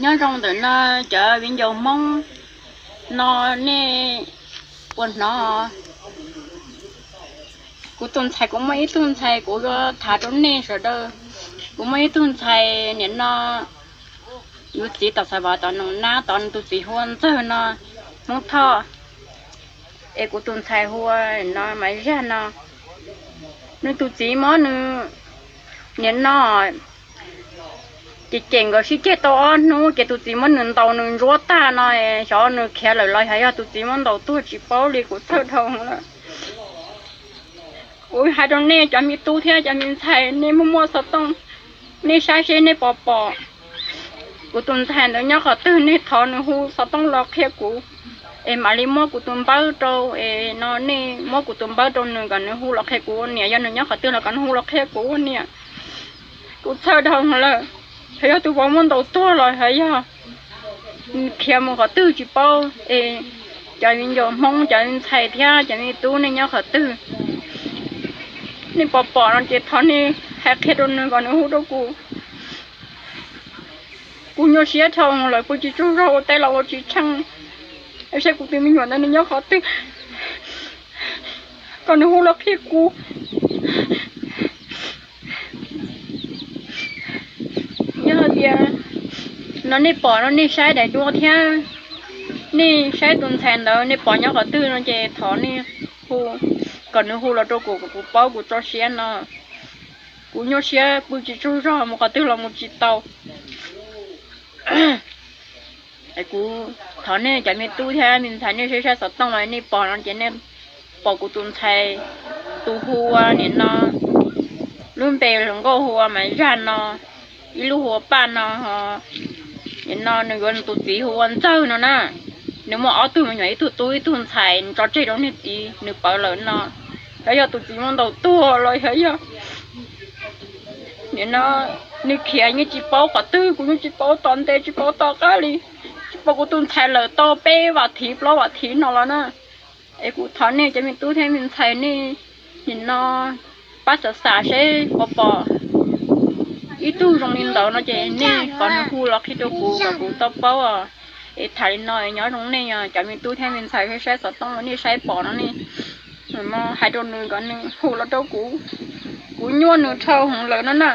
Nyob zoo ntawm no cov viv ncaus Hmoob no nej puas hnov? Kuv tus ntxhais, kuv muaj ib tug ntxhais kuv yuav tham rau nej sawv daws. Kuv muaj ib tug ntxhais nim no yuav txiv tom Xav Vas tom Noom Nab tod, nws tus txiv hu ua Ntxawg no, Hmoob Thoj. Es kuv tus ntxhais hu ua no Maiv Zag no. Nws tus txiv muab nws nim no ces cem nkawd sib ceg tau ob hnub ces tus txiv muab nws ntaus nws ntsuab tag no, xyov nws khiav lawm los xyov yog tus txiv muab ntaus tuag tsis paub li, kuv txhawj dhau lawm. Kuv hais rau nej cov me tub thiab cov me ntxhais, nej muaj muaj xov tooj, nej saib seb nej puas pom kuv tus ntxhais ntawd nyob qhov twg, nej thov nws hu xov tooj los qhia kuv, es mam li muab kuv tus npawb rau, es no nej muab kuv tus npawb rau nws kom nws hu los qhia kuv ua niam, yog nws nyob qhov twg los kom nws hu los qhia kuv ua niam. Kuv txhawj dhau lawm, xyov yog tus vauv muab ntaus tuag los xyov yog nws khiav mus qhov twg tsis paub. Es cov viv ncaus Hmoob, cov ntxhais thiab cov me tub, nej nyob qhov twg, nej puas pom no ces thov nej hais qhia rau nws kom nws hu rau kuv. Kuv nyuaj siab dhau lawm, pw tsis tsaug zog, ua teb los ua tsis tsheej. Saib kuv tus me nyuam ntawd nws nyob qhov twg, kom nws hu los qhia kuv. Yog tias no nej pom no nej saib daim duab thiab nej saib tus ntxhais ntawd nej pom nyob qhov twg no ces thov nej hu, kom nws hu los rau kuv, kom kuv paub, kuv tso siab no. Kuv nyuaj siab pw tsis tsaug zog, mus qhov twg los mus tsis tau. Kuv thov nej cov me tub thiab me ntxhais, nej saib saib xov tooj los nej pom no ces nej pom kuv tus ntxhais tus hu ua nim no, lub npe hluas nkauj hu ua Maiv Zag no, ib lub hu ua Paj no, nim no nws yuav nws tus txiv hu ua Ntxawg no na. Nws muaj ob tug me nyuam, ib tug tub ib tug ntxhais, nws tso tseg rau niag txiv nws pawv lawm no. Xyov yog tus txiv muab ntaus tuag los xyov yog nim no nws khiav yeej tsis paub qhov twg, kuv yeej tsis paub tom ntej tsis paub tom qab li. Tsis pom kuv tus ntxhais lawm tau peb vas thiv plaub vas thiv no los na. Es kuv thov nej cov me tub thiab me ntxhais nej nim no pab xav xav seb puas pom ib tug zoo li ntawd no ces nej kom nws hu los qhia rau kuv kom kuv tau paub. Es tham li no nyob zoo nej cov me tub thiab me ntxhais, saib saib xov tooj nej saib pom no nej hais rau nws kom nws hu los rau kuv. Kuv nyuaj nws dhau lawm no na.